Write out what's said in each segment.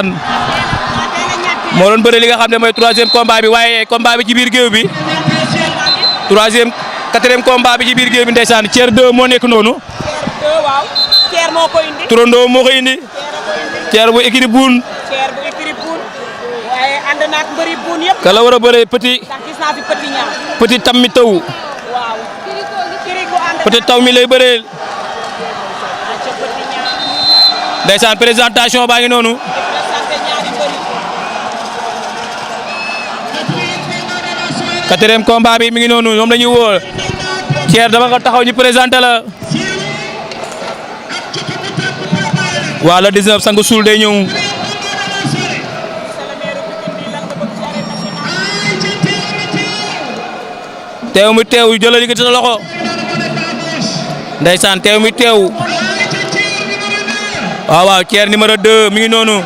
moo doon bëre li nga xam ne mooy 3e combat bi waaye combat bi ci biir géew bi 3e 4e combat bi ci biir géew bi ndeysaan thier 2 moo nekk noonu. waaw thier moo ko indi. turandoo moo ko indi. thier bu écrit buun. thier bu écrit buun. waaye ànd naag mbëri buun yëpp. kala war a bëree petit. ndax gis naa fi petit ñaar. petit tam mi taw. waaw. petit taw mi lay bëreel. ndeysaan présentation baa ngi noonu. 4e combat bi mi ngi noonu ñoom la ñuy woo thier dama nga taxaw ñu présenté la waa le 19 sang suul day ñëw teew mi teew jëlal li nga sa loxo ndeysaan teew mi teew waaw waaw thier numéro 2 mi ngi noonu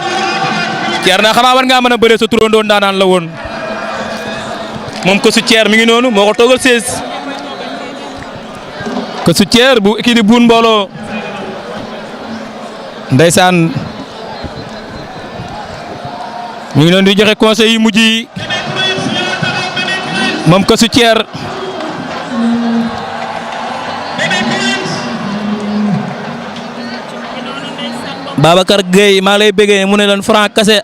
thier na xanaa war ngaa mën a bëre sa turandoo ndaanaan la woon moom ko su thier mi ngi noonu moo ko toogal 16 ko su thier bu kii buun mbooloo ndeysaan mi ngi noonu di joxe conseil yi mujj yi moom ko su thier Babacar Gueye maa lay bëggee mu ne leen franc kase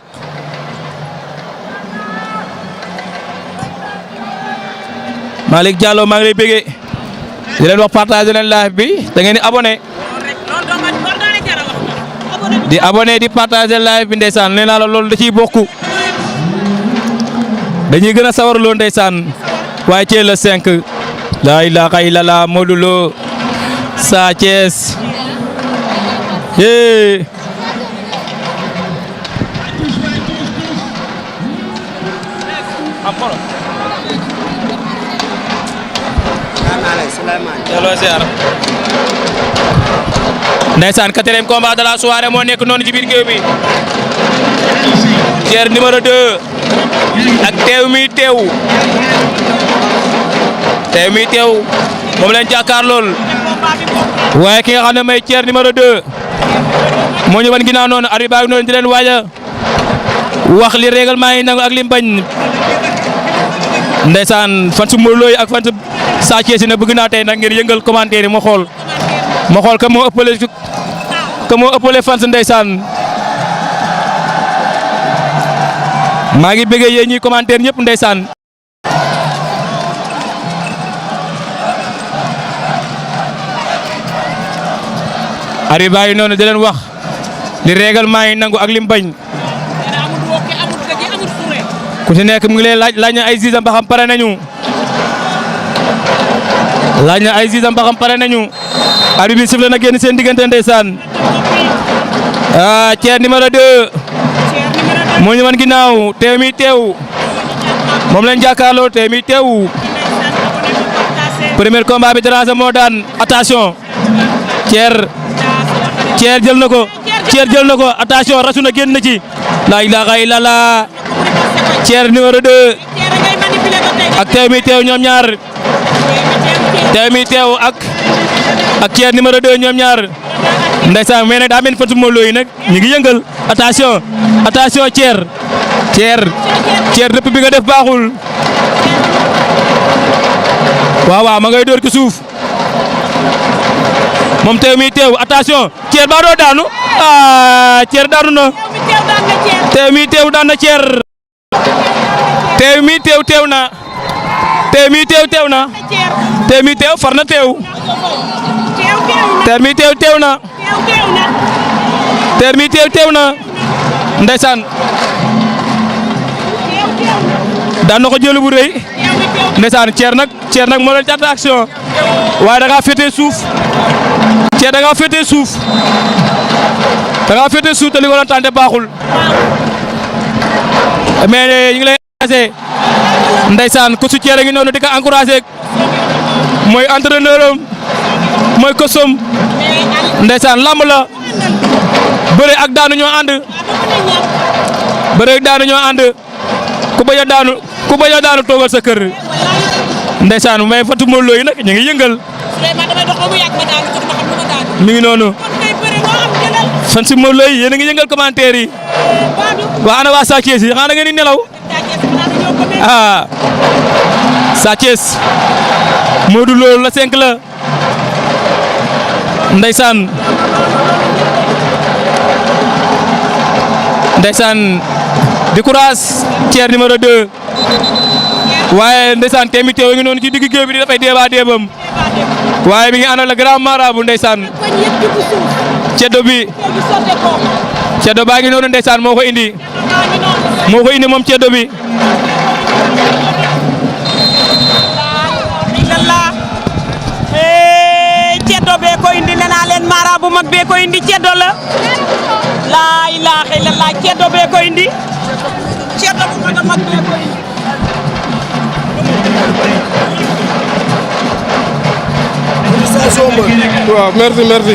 Malick Diallo maa ngi lay bëggee di leen wax partage leen live bi da ngeen di abonné di abonné di partage live bi ndeysaan nee naa la loolu da ciy bokk dañuy gën a sawar loolu ndeysaan waaye ci le 5 la ilaha illallah Modou Lo Sa Thiès ndeysaan 4e combat de la soirée moo nekk noonu ci biir géew bi thier numéro 2 ak teew mi teew moom leen jàkkaar lool waaye ki nga xam ne may thier numéro 2 moo ñu wan ginnaaw noonu arbitre baa ngi noonu di leen waaja wax li règlement yi nangu ak lim bañ ndeysaan fan su Modou Lo yi ak fan su Sa Thiès si ne bëgg naa tey nag ngeen yëngal commentaire yi ma xool ka moo ëppale fan su ndeysaan maa ngi bëggee yéen ñi commentaire ñëpp ndeysaan ari baa yi noonu di leen wax li règlement yi nangu ak lim bañ ku ci nekk mu ngi lay laaj na ay zizam ba xam pare nañu arbitre bi sifflé na génn seen diggante ndeysaan thier numéro 2 moo ñu wan ginnaaw teew mi teew moom lañ jàkkaarloo teew mi teew premier combat bi déranger moo daan attention thier jël na ko attention rasu na génn na ci la ilaha illallah thier numéro 2 ak teew mi teew ñoom ñaar teew mi teew ak thier numéro 2 ñoom ñaar ndeysaan mais nag daa mel fan su Modou Lo yi nag ñu ngi yëngal attention thier dëpp bi nga def baaxul waaw ma ngay door ci suuf moom teew mi teew attention thier ba doo daanu thier daanu na teew mi teew daan na thier teew mi teew na teew mi teew far na teew teew mi teew na teew mi teew na ndeysaan daan na ko jël bu rëy ndeysaan thier nag moo leen ci attraction waaye da ngaa féetee suuf thier da ngaa féetee suuf te li nga doon tànte baaxul mais ñu ngi lay encouragé ndeysaan ku su thier a ngi noonu di ko encouragé mooy entraîneur am mooy kosom ndeysaan lamb la bëre ak daanu ñoo ànd ku bañ a daanu toogal sa kër ndeysaan mais fatu Modou Lo yi nag ñu ngi yëngal mi ngi noonu fan si Modou Lo yi yéen a ngi yëngal commentaire yi waa ana waa Sa Thiès yi xanaa da ngeen di nelaw ah Sa Thiès Modou Lo la 5 la ndeysaan di courage Thier numéro 2 waaye ndeysaan te mi teew ngi noonu ci digg géew bi di dafay débat débam waaye mi ngi àndal le grand marabout ndeysaan ceddo baa ngi noonu ndeysaan moo ko indi moom ceddo bi ceddo bee ko indi nee naa leen marabout mag bee ko indi ceddo la laa ilaaha illallah ceddo bee ko indi ceddo bu mag bee ko indi waaw merci